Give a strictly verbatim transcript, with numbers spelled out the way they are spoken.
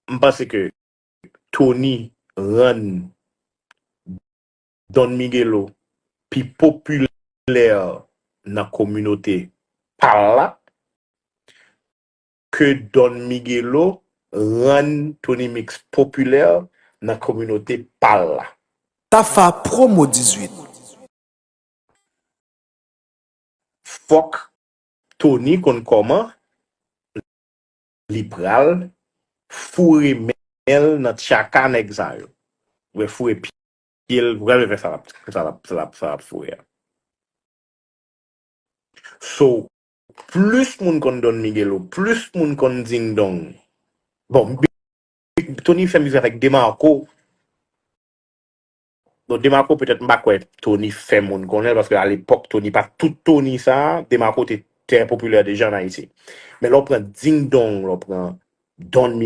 m panse ke Tony rann Don Miguelo pi popilè nan kominote pa l la ke Don Miguelo rann Tony Mix popilè nan kominote pa l la. Tafa Promo dizuit. Fòk Tony konn kòman li pral foure men l nan tchaka nèg sa yo. Ou wè foure pye l, ou wè fè sa l ap sa l ap sa l ap sa l ap foure a. So, plis moun konn Don Miguelo, plis moun konn Ding Dong. Bon, Tony fè mizè avèk Demarco. Bon, Demarco petèt m pa kwè Tony fè moun konnen l, paske alepòk Tony pa tout Tony sa, Demarco te trè popilè deja an Ayiti. Men lè w pran Ding Dong, lè w pran Don